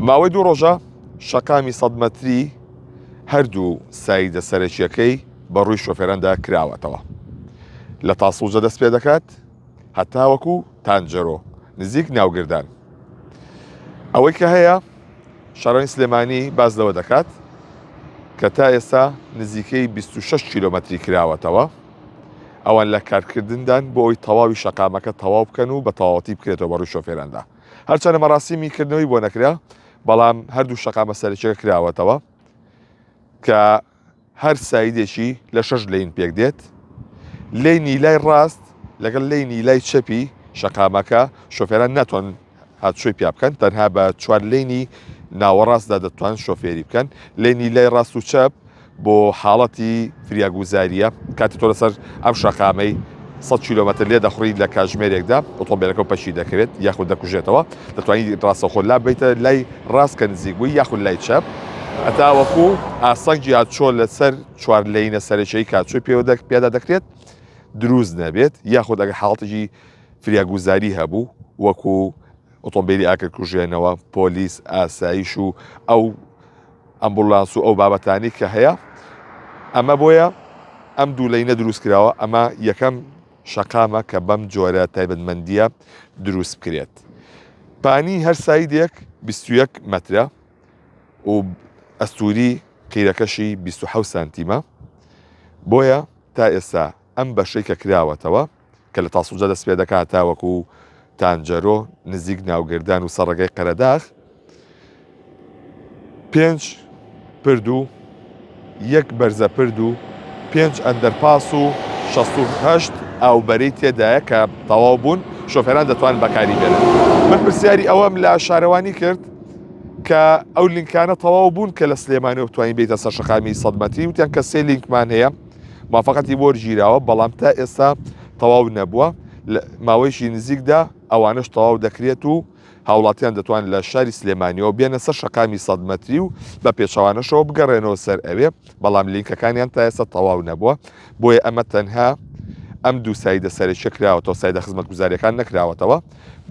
ماوەی دوو ڕۆژە شەقامی سەد مەتری هەردوو سایدە سەرەکیەکەی بە ڕووی شۆفێراندا کراوەتەوە. لە تاسڵوجە دەست پێ دەکات هەتاوەکو تانجەرۆ نزیک ناوگردان. ئەوەی کە هەیە شارەوانی سلێمانی باس لەوە دەکات کە تا ئێستا نزیکەی 26 کیلۆمەتری کراوەتەوە. ئەوان لە کارکردندان بۆ ئەوی تەواوی شەقامەکە تەواو بکەن و بە تەواوەتی بکرێتەوە بە ڕووی شۆفێراندا. هەرچەندە مەراسیمی کردنەوەی بۆ نەکرا، بەڵام هەردوو شەقامە سەرەکیەکە کراوەتەوە کە هەر side ێکی لە شەش lane پێک دێت. lane ی لای ڕاست لەگەڵ lane ی لای چەپی شەقامەکە شۆفێران ناتوان هاتوچۆی پیا بکەن، تەنها بە چوار lane ی ناوەڕاستدا دەتوان شۆفێری بکەن. lane ی لای ڕاست و چەپ بۆ حاڵەتی فریاگوزارییە، کاتێ تۆ لەسەر ئەم شەقامەی 100 کیلۆمەتر لێ دەخوڕی لە کاتژمێرێکدا ئۆتۆمبێلەکە و پەکی دەکەوێت یاخود دەکوژێتەوە، دەتوانی ڕاستەوخۆ لا ببەیتە لای ڕاست کە نزیک بووی یاخود لای چەپ هەتاوەکو ئاسەنگی هاتوچۆ لەسەر چوار lane ە سەرەکیی کە هاتوچۆی پێوە پیادا دەکرێت دروست نەبێت، یاخود ئەگەر حاڵەتێکی فریاگوزاری هەبوو وەکو ئۆتۆمبیلی ئاگرکوژێنەوە، پۆلیس، ئاسایش و ئەو ئەمبوڵانس و ئەو بابەتانەی کە هەیە ئەمە بۆیە ئەم دوو lane ە دروست کراوە ئەمە یەکەم شەقامە کە بەم جۆرە تایبەتمەندیە دروست بکرێت پانی هەر side ێک 21 مەترە و ئەستوری قیرەکەشی 26 سانتیمە بۆیە تا ئێستا ئەم بەشەی کە کراوەتەوە کە لە تاسڵوجە دەست پێ دەکات تاوەکو تانجەرۆ نزیک ناوگردان و سەر ڕێگای قەرەداغ پێنج پرد و یەک بەرزە پرد و پێنج underpass و 68 ئاوبەرەی تێدایە کە تەواو بوون شۆفێران دەتوان بەکاری بێنن. من پرسیاری ئەوەم لە شارەوانی کرد کە ئەو لینکانە تەواو بوون کە لە سلێمانیەوە بتوانین بیتە سەر شەقامی 100 مەتری وتیان کە سێ لینکمان هەیە موافەقەتی وەرگیراوە، بەڵام تا ئێستا تەواو نەبووە، لە ماوەیەکی نزیکدا ئەوانەش تەواو دەکرێت و هاوڵاتیان دەتوان لە شاری سلێمانیەوە بێنە سەر شەقامی 100 مەتری و بە پێچەوانەشەوە بگەڕێنەوە سەر ئەوێ، بەڵام لینکەکانیان تا ئێستا تەواو نەبووە، بۆیە ئەمە تەنها ئەم دوو side ە سەرەکیە کراوەتەوە، side ە خزمەتگوزاریەکان نەکراوەتەوە،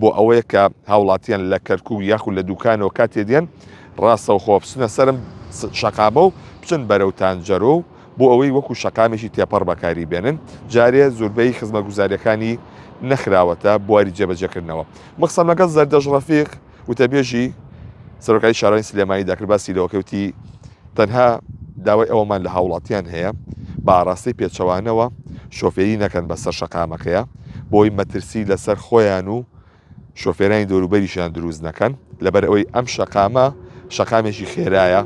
بۆ ئەوەیە کە هاوڵاتیان لە کەرکوک یاخود لە دوکانەوە کاتێ دێن ڕاستەوخۆ بچنە سەرم شەقامە و بچن بەرەو تانجەرۆ و بۆ ئەوەی وەکو شەقامێکی تێپەڕ بەکاری بێنن، جارێ زوربەی خزمەتگوزارییەکانی نەخراوەتە بواری جێبەجێکردنەوە. من قسەم لەگەڵ زەردەشت ڕەفیق، وتەبێژی سەرۆکایەتی شارەوانی سلێمانی دەکرد، باسی لەوەکرد وتی، تەنها داوای ئەوەمان لە هاوڵاتیان هەیە بە ئاڕاستەی پێچەوانەوە شۆفێری نەکەن بەسەر شەقامەکەیا، بۆی مەترسی لەسەر خۆیان و شۆفێرانی دەوروبەریشیان دروست نەکەن، لەبەرئەوەی ئەم شەقامە شەقامێکی خێرایە.